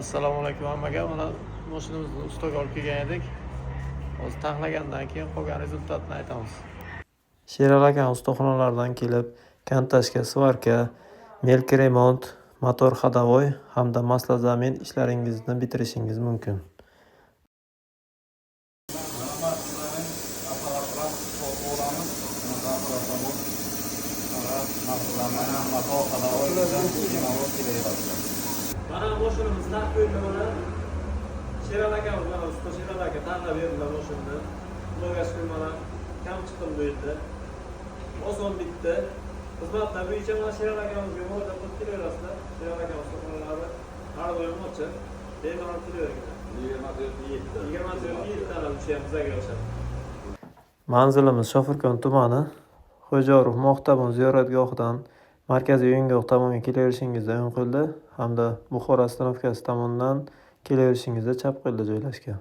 Assalomu alaykum hammaga. Mana mashinamizni ustaga olib kelgan edik. Hozir taxlagandan keyin qolgan результат ni aytamiz. Sherali aka ustaxonalaridan kelib, конташка, сварка, мелкий ремонт, motor ходовой hamda маслозамен ishlaringizni bitirishingiz mumkin. Mana apparatlar sotib olamiz. Apparatlar maslaman, motor ходовой bilan bemalol kelaveradi. Mana mashinamiz naq qo'ydi mana. Sherali akamiz, mana usta Sherali aka taxlab berdilar mashinani. Xudoga shukur, mana kam chiqim bo'ldi. Oson bitdi. Xizmatlar bo'yicha mana Sherali akamizga murojaat qilib kelaverasizlar. Sherali aka ustaxonalari har doim ochiq. Bemalol kelaveringlar. 24 7. 24 7 ana o'sha ham bizlarga o'xshab. Manzilimiz Shofirkon tumani, Xo'jaorif Moxtabon ziyoratgohidan markaziy o'yingoh tomonga kelaverishingizda o'ng qo'lda hamda Buxoro остановка si tomondan kelaverishingizda chap qo'lda joylashgan.